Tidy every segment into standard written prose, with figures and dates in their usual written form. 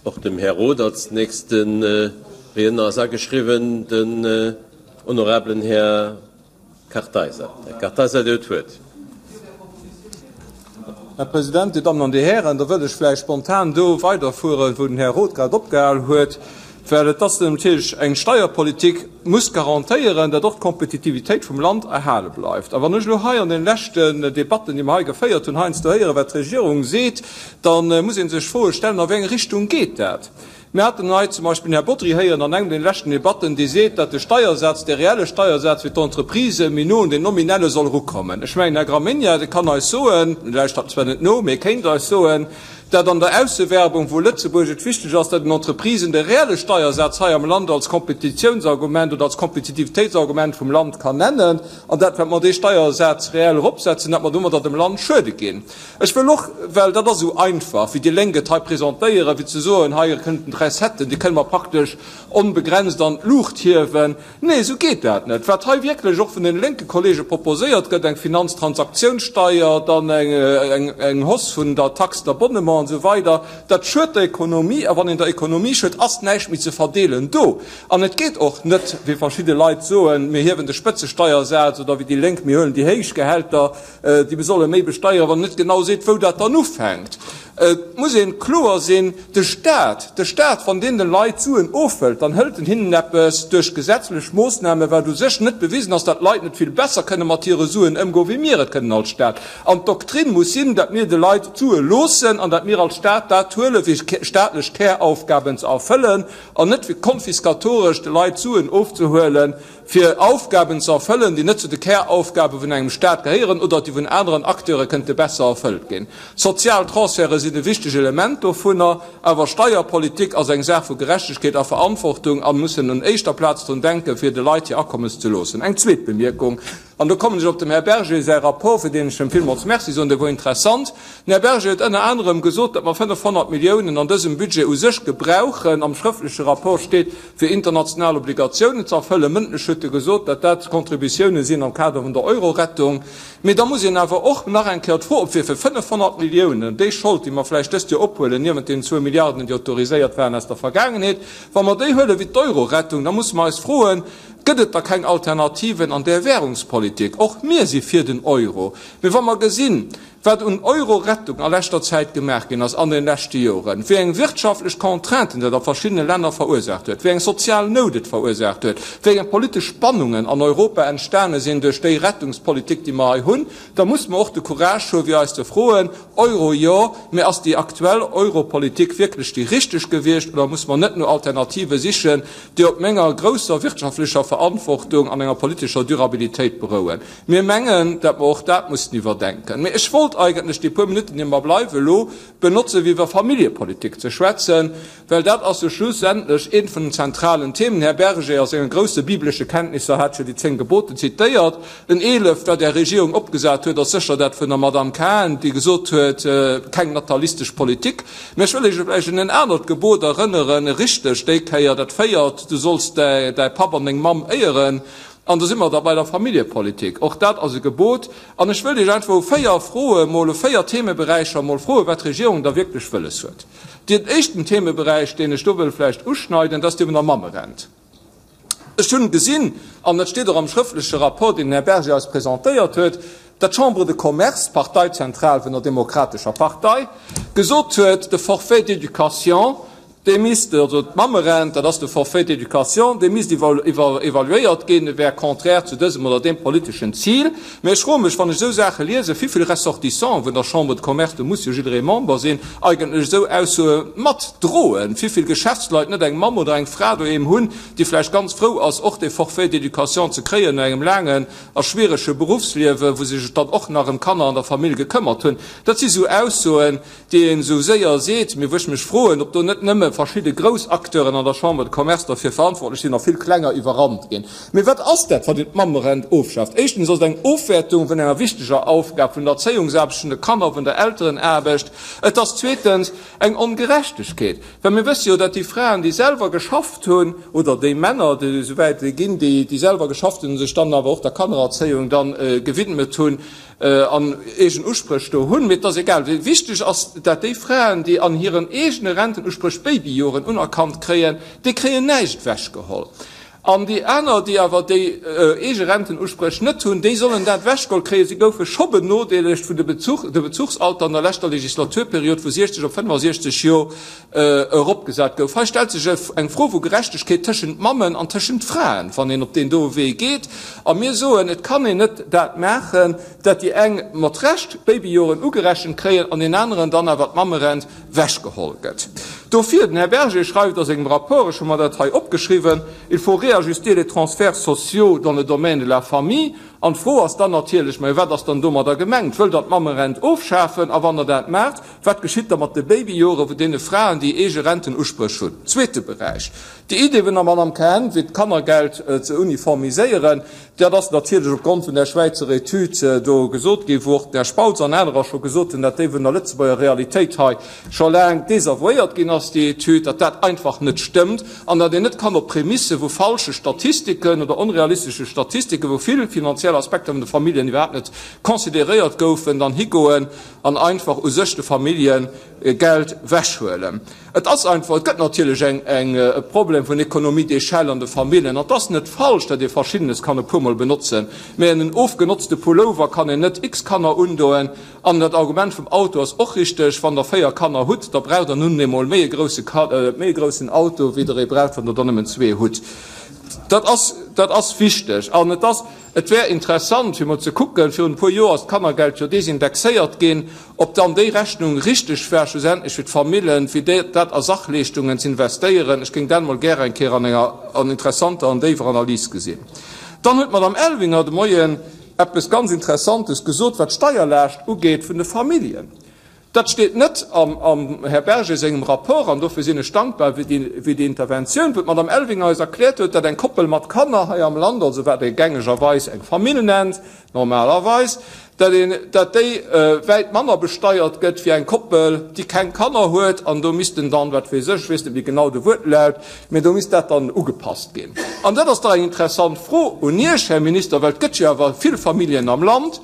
Och dem Här Roth als nächste Riedner ass ageschriwwen den honorabelen Här Kartheiser. Här Kartheiser, Dir hutt d'Wuert. Här President, Dir Dammen an Dir Hären, da wëll ech vläicht spontan do weiderfueren, wou den Här Roth grad opgehal huet, well et ass natierlech eng Steierpolitik muss garantéieren, datt och d'Kompetitivitéit vum Land erhale bleift. A wann ech elo hei an deene leschten Debatten, déi mer hei geféiert hunn, heiansdo héieren, wat d'Regierung seet, da muss ee sech Froe stellen, A wéi eng Richtung geet dat? Mir haten hei zum Beispill den Här Bodry héieren an engem deene leschten Debatten, dee seet, datt de Steiersaz, de reelle Steiersaz fir d'Entreprisë méi no un deen nominelle soll erukommen. Ech mengen, Här Gramegna, dee kann eis soen, e lauschtert zwar net no, mee e kéint eis soen, datt an der Aussewerbung, wou Lëtzebuerg et wichteg ass, datt den Entreprisen de reelle Steiersaz hei am Land als Kompetitiounsargument oder als Kompetitivitéitsargument vum Land kann nennen, an dat, wat mer dee Steiersaz reell eropsetzen, datt mer domadder dem Land schuede ginn. Ech wëll och, well dat ass esou einfach, wéi déi Lénk et hei presentéieren, wéi ze soen, hei kënnten d'Recetten, déi kënne mer praktesch onbegrenzt an d'Luucht hiewen. Nee, esou geet dat net. Wat hei wierklech och vun den lénke Kollege proposéiert gëtt, eng Finanztransaktionssteuer, dann eng Hausse vun der Taxe d'abonnement an esou weider, dat schued der Ekonomie. A wann een der Ekonomie schued, ass näischt méi ze verdeelen do. An et geet och net, wéi verschidde Leit soen, mir hiewen de Spëtzesteiersaz oder wéi déi Lénk, mir huelen déi héich Gehälter. Déi solle méi besteieren, wann en net genau seet, wou dat dann ufänkt. Et muss ee kloer sinn, De Stat, de Stat, wann deen de Leit Suen ofhëlt, dann hëlt en hinnen eppes duerch gesetzlech Moossnamen, wat u sech net bewisen ass, datt d'Leit net vill besser kënne mat hire Suen ëmgoen, wéi mir et kënnen als Stat. An d'Doktrin muss sinn, datt mir de Leit d'Sue loossen an datt mir als Stat dat huelen, fir staatlech Käraufgaben ze erfëllen an net fir konfiskatoresch de Leit Suen ofzehuelen, fir Aufgaben ze erfëllen, déi net zu de Käraufgabe vun engem Staat gehéieren oder déi vun aneren Acteure kënnte besser erfëllt ginn. Sozial Transferte sinn e wichteg Element dovunner, awer Steierpolitik ass eng Saach vu Gerechtegkeet a Verantwortung a mussen un éischter Plaz drun denken, fir de Leit hir Akommes ze loossen. Eng zweet Bemierkung, an do kommen ech op dem Här Berger säi Rapport, fir deen ech him villmools Merci soen, dee wor interessant. Den Här Berger huet ënner anerem gesot, datt mer 500 Milliounen an dësem Budget u sech gebrauchen. Am schrëftleche Rapport steet, fir international Obligatiounen ze erfëllen. Mëndlech huet e gesot, datt dat Contributiounen sinn am Kader vun der Euro-Rettung. Mee da muss een awer och nach eng Kéier d'Fro opwierfen, 500 Milliounen, déi Schold, déi mer vläicht dëst Joer ophuelen, niewent deenen zwou Milliarden, déi autoriséiert waren aus der Vergaangenheet, wa mer déi huele wéi d'Euro-Rettung, da musse mer eis froen, Gëtt et da keng Alternativen an där Währungspolitik? Och mir si fir den Euro. Mee wa mer gesinn, Wat un Euro-Rettung a leschter Zäit gemaach ginn ass an den leschte Joren, wéi eng wirtschaftlech Contrainten dat a verschiddene Länner verursaacht huet, wéi eng sozial Nout et verursaacht huet, wéi eng politesch Spannungen an Europa entstane sinn duerch déi Rettungspolitik, déi mer hei hunn, da muss mer och de Courage hu fir eis ze froen, Euro jo, mä ass déi aktuell Europolitik wierklech déi richteg gewiescht oder muss mer net no Alternative sichen, déi op menger grousser wirtschaftlecher Verantwortung an enger politescher Durabilitéit berouen? Mir mengen, datt mer och dat mussen iwwerdenken. Mee ech wollt eigentlech déi puer Minutten, déi mer bleiwen, elo benotzen, fir iwwer Familljepolitik ze schwätzen, well dat ass jo schlussendlech eent vun den zentralen Themen. Här Berger a senge grousse biblesche Kenntnisser hat jo déi 10 Gebote zitéiert. En eeleft, wat Är Regierung opgesat huet, ass sécher dat vun der Madame Cahen, déi gesot huet, keng natalistesch Politik. Mä ech wëll Iech vläicht un en anert Gebot erënneren, e richtegt déi Kéier, dat véiert, Du solls däi Papp an deng Mamm éieren. An do si mer da bei der Familljepolitik. Och dat ass e Gebot. An ech wëll Iech einfach u véier Froe mol, u véier Themeberäicher mol froen, wat d'Regierung da wierklech wëlles huet. Deen éischten Themeberäich, deen ech do wëll vläicht uschneiden, dat ass dee vun der Mammerent. Ech hunn gesinn, an dat steet och am schrëftleche Rapport, deen den Här Berger eis presentéiert huet, datt d'Chambre de Commerce, d'Parteizentral vun der Demokratescher Partei, gesot huet, de Forfait d'éducation, Dee misst, also d'Mammerent, dat ass de Forfait d'éducation, dee misst evaluéiert ginn, e wär contraire zu dësem oder deem politeschen Zil. Mä ech froe mech, wann ech esou Saache liesen, wivill Ressortissants vun der Chambre de Commerce, do muss jo jidderee Member sinn, eigentlech esou Aussoe matdroen, wivill Geschäftsleit net eng Mamm oder eng Fra doheem hunn, déi vläicht ganz frou ass, och dee Forfait d'éducation ze kréien no engem laangen a schwierege Beruffsliewen, wou se sech dann och nach ëm d'Kanner an der Famill gekëmmert hunn. Dat si sou Aussoen, déi een esou séier seet, mee wou ech mech froen, ob do net nëmme. nëmme verschidde grouss Acteuren an der Chambre de Commerce derfir verantwortlech sinn a vill klenger iwwerrannt ginn. Mee wat ass dat, wann een d'Mammerent ofschaaft? Éischtens ass et eng Ofwäertung vun enger wichteger Aufgab, vun der Erzéiungsaarbecht vun de Kanner, vun der Elterenaarbecht. Et ass zweetens eng Ongerechtegkeet, well mir wësse jo, datt déi Fraen, déi selwer geschafft hunn, oder déi Männer, déi esouwäit et ginn, déi selwer geschafft hunn, sech dann awer och der Kannererzéiung dann gewidmet hunn an eegen Uspréch do hunn, mee et ass egal, wichteg ass, datt déi Fraen, déi an hiren eegene Rentenuspréch Babyjoren unerkannt kréien, déi kréien näischt ewechgeholl. An déi aner, déi awer déi eege Rentenuspréch net hunn, déi sollen dat ewechgeholl kréien. Si goufe scho benodeelegt vun de Bezuch, de Bezuchsalter an der leschter Legislaturperiod vu 60 op 65 Joer eropgesat gouf. Hei stellt sech eng Fro vu Gerechtegkeet tëschent Mammen an tëschent Fraen, wann een op deen doe Wee geet. A mir soen, et kann een net dat maachen, dat déi eng mat Recht Babyjoren ugerechent kréien an deen aneren dann awer d'Mammerent wechgeholl gëtt. Dofir, den Här Berger schreift a sengem Rapport, ech hu mer dat hei opgeschriwwen, Il faut réajuster les transferts sociaux dans le domaine de la famille. An d'Fro ass dann natierlech, Mä wat ass dann domadder gemengt? Wëllt Der d'Mammerent ofschafen? A wann Der dat maacht, wat geschitt da mat de Babyjore vun deene Fraen, déi eege Rentenuspréch hunn? Zweete Beräich, déi Idee vun der Madame Cahen, fir d'Kannergeld ze uniformiséieren, Dat ass natierlech opgrond vun där Schwäizer Etüd do gesot ginn, wou och den Här Spautz an anerer scho gesot hunn, datt déi vun der Lëtzebuerger Realitéit hei scho laang desavouéiert ginn ass, déi Etüd, datt dat einfach net stëmmt an datt een net kann op Prämisse vu falsche Statistiken oder onrealistesche Statistiken, wou vill finanziell Aspekter vun de Familljen iwwerhaapt net consideréiert goufen, dann higoen an einfach u sech de Famillje Geld wechhuelen. Et ass einfach, et gëtt natierlech eng, eng, e Problem vun Économie d'échelle an de Famillen. An et ass net falsch, datt ee Verschiddenes kann e puermol benotzen, mä en ofgenotzte Pullover kann een net x Kanner undoen. An dat Argument vum Auto ass och richteg, Wann Der 4 Kanner hutt, da braucht Der nun emol méi e grousse, méi e groussen Auto, wéi Der ee braucht, wann Der der nëmmen zwee hutt. Dat ass, dat ass wichteg. An et ass, et wär interessant, fir emol ze kucken, virun e puer Joer ass d'Kannergeld jo desindexéiert ginn, Ob dann déi Rechnung richteg war schlussendlech fir d'Famillen, fir dat a Sachleeschtungen ze investéieren, ech géing dat emol gär eng Kéier an enger an interessanter an déiwer Analys gesinn. Dann huet d'Madame Elvinger de Moien eppes ganz Interessantes gesot, wat d'Steierlaascht ugeet vun de Familljen. Dat steet net am Här Berger sengem Rapport, an dofir sinn ech dankbar fir déi Interventioun, wou d'Madame Elvinger eis erkläert huet, datt eng Koppel mat Kanner hei am Land, also wat ee gängegerweis eng Famill nennt, normalerweis, dat een, dat déi wäit manner besteiert gëtt wéi eng Koppel, déi keng Kanner huet, an do missten dann, wat weess ech, ech weess net méi genau de Wuertlaut, mä do misst dat dann ugepasst ginn. An dat ass dach eng interessant Fro un Iech, Här Minister, well et gëtt jo awer vill Familljen am Land,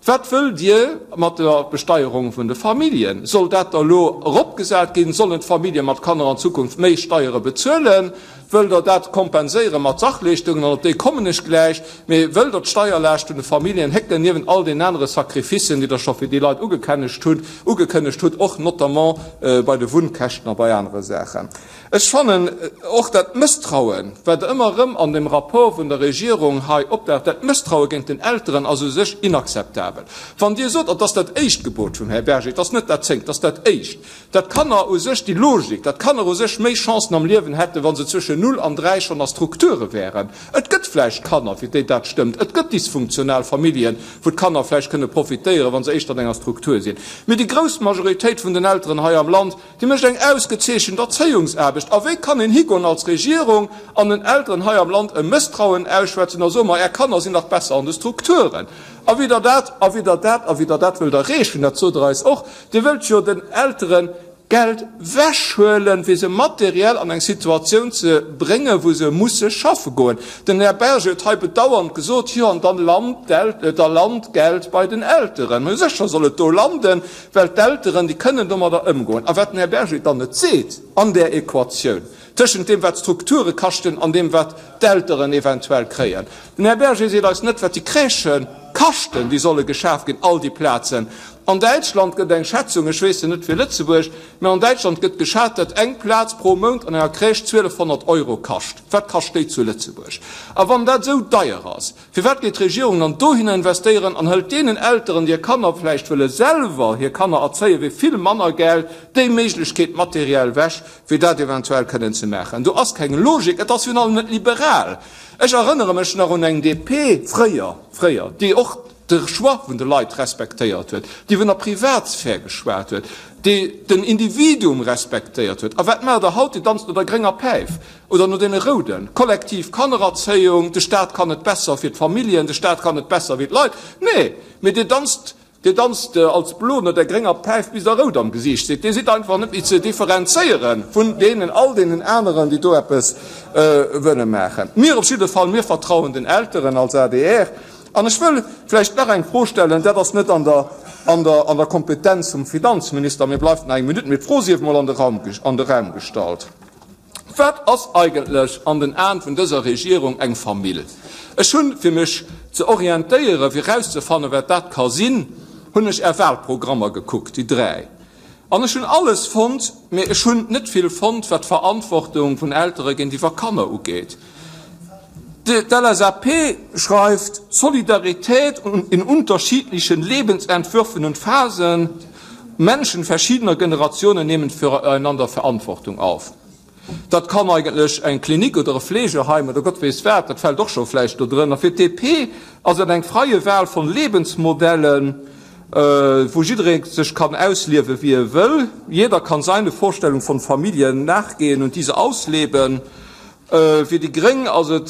Wat wëllt Dir mat der Besteierung vun de Familljen? Soll dat da elo eropgesat ginn? Sollen d'Famillje mat Kanner an Zukunft méi Steiere bezuelen? Wëllt Der dat kompenséiere mat Sachleeschtungen, an op déi kommen ech gläich, mee wëllt Der d'Steierlaascht vun de Familljen hécken, niewent all deenen anere Sacrificen, déi Der scho fir déi Leit ugekennegt hutt, ugekënnegt hutt, och notamment bei de Wunnkäschten a bei anere Saachen? Ech fannen och dat Mësstrauen, wat ëmmer erëm an dem Rapport vun der Regierung hei opdaucht, dat Mësstraue géint den Elteren ass u sech inakzeptabel. Wann Dir sot, an dat ass dat éischt Gebot vum Här Berger, et ass net dat zéngt, et ass dat éischt, dat Kanner u sech, déi Logik, dat Kanner u sech méi Chancen am Liewen hätten, wa se zwëschen null an 3 schonn a Strukture wären. Et gëtt vläicht Kanner, fir déi dat stëmmt. Et gëtt dysfunktional Familljen, wou d'Kanner vläicht kënne profitéieren, wa se éischter an enger Struktur sinn. Mee déi grouss Majoritéit vun den Elteren hei am Land, déi mécht eng ausgezeechent Erzéiungsaarbecht. A wéi kann een higoen als Regierung an den Elteren hei am Land e Mësstrauen ausschwätzen a soen, ma Är Kanner sinn dach besser an de Strukturen? A wéi Der dat, a wéi Der dat, a wéi Der dat wëllt erreechen, dat sot Der eis och, Dir wëllt jo den Eltere Geld wechhuelen, fir se materiell an eng Situatioun ze bréngen, wou se musse schaffe goen. Den Här Berger huet hei bedauernd gesot, jo, an dann lant da lant d'Geld bei den Elteren. Mä sécher soll et do landen, well d'Elteren, déi kënnen domadder ëmgoen. A wat den Här Berger dann net seet an där Equatioun tëschent deem, wat d'Strukture kaschten, an deem, wat d'Elteren eventuell kréien, den Här Berger seet eis net, wat déi Crèchë kaschten, déi solle geschaf ginn, all déi Plazen. An Däitschland gëtt eng Schätzung, ech weess se net fir Lëtzebuerg, mä an Däitschland gëtt geschat, datt eng Plaz pro Mount an enger Crèche 1.200 Euro kascht. Wat kascht déi zu Lëtzebuerg? A wann dat esou deier ass, firwat geet d'Regierung dann dohinner investéieren an hëlt deenen Elteren, déi hir Kanner vläicht wëlle selwer hir Kanner erzéien, fir vill manner Geld, déi Méiglechkeet materiell wech, fir dat eventuell kënnen ze maachen? Do ass keng Logik. Et ass virun allem net liberal. Ech erënnere mech nach un eng DP fréier, fréier, déi och. de Choix vun de Leit respektéiert huet, déi vun der Privatsphär geschwat huet, déi den Individuum respektéiert huet. A wat maacht Der haut? Dir danzt no der grénger Päif oder no deene rouden. Kollektiv Kannererzéiung, de Staat kann et besser fir d'Familljen, de Staat kann et besser wéi d'Leit. Nee, mee Dir danzt Dir danzt als Blo no der grénger Päif bis der rout am Gesiicht sidd. Dir sidd einfach net méi ze differenzéiere vun deenen, all deenen aneren, déi do eppes wëlle maachen. Mir op jidde Fall, mir vertrauen den Elteren als adr. An ech wëll vläicht nach eng Fro stellen, dat ass net an der, an der, an der Kompetenz vum Finanzminister, mir bleift nach eng Minutt, mee d'Fro sief emol an de Raum, an de Raum gestallt. Wat ass eigentlech an den Aen vun dëser Regierung eng Famill? Ech hunn, fir mech ze orientéieren, fir erauszefannen, wat dat ka sinn, hunn ech Är Wahlprogrammer gekuckt, déi 3, an ech hunn alles fonnt, mee ech hunn net vill fonnt, wat d'Verantwortung vun Eltere géintiwwer Kanner ugeet. D'LSAP schreift, Solidarität in unterschiedlichen Lebensentwürfen und Phasen, Menschen verschiedener Generationen nehmen füreinander Verantwortung auf. Dat kann eigentlech eng Klinik oder e Fleegeheim oder Gott weess wat, dat fält och scho vläicht do drënner. Fir d'DP ass et eng freie Wahl von Lebensmodellen, wou jidderee sech kann ausliewe wéi e wëll. Jeder kann seine Vorstellung von Familie nachgehen und diese ausleben. Fir déi Gréng ass et,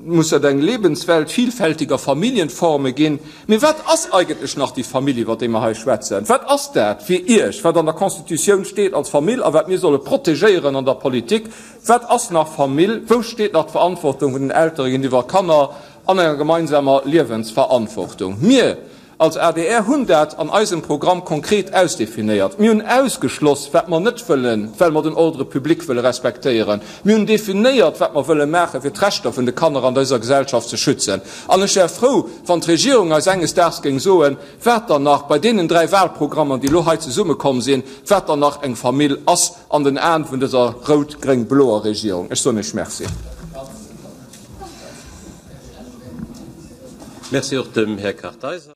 muss et eng Lebenswelt vielfältiger Familienforme ginn. Mee wat ass eigentlech nach déi Famill, iwwer déi mer hei schwätzen? Wat ass dat fir Iech, wat an der Constitutioun steet als Famill a wat mir solle protegéieren an der Politik? Wat ass nach Famill? Wou steet nach d'Verantwortung vun den Eltere géintiwwer Kanner an enger gemeinsamer Liewensverantwortung? Mir Als adr hunn dat an eisem Programm konkret ausdefinéiert. Mir hunn ausgeschloss, wat mer net wëllen, well mer den Ordre public wëlle respektéieren. Mir hunn definéiert, wat mer wëlle maachen, fir d'Rechter vun de Kanner an dëser Gesellschaft ze schützen. An ech wär frou, wann d'Regierung eis enges Daags géing soen, wat dann nach bei deenen 3 Wahlprogrammer, déi elo hei zesummekomm sinn, wat dann nach eng Famill ass an den Aen vun dëser rout-gréng-bloer Regierung. Ech soen Iech Merci. Merci och dem Här Kartheiser.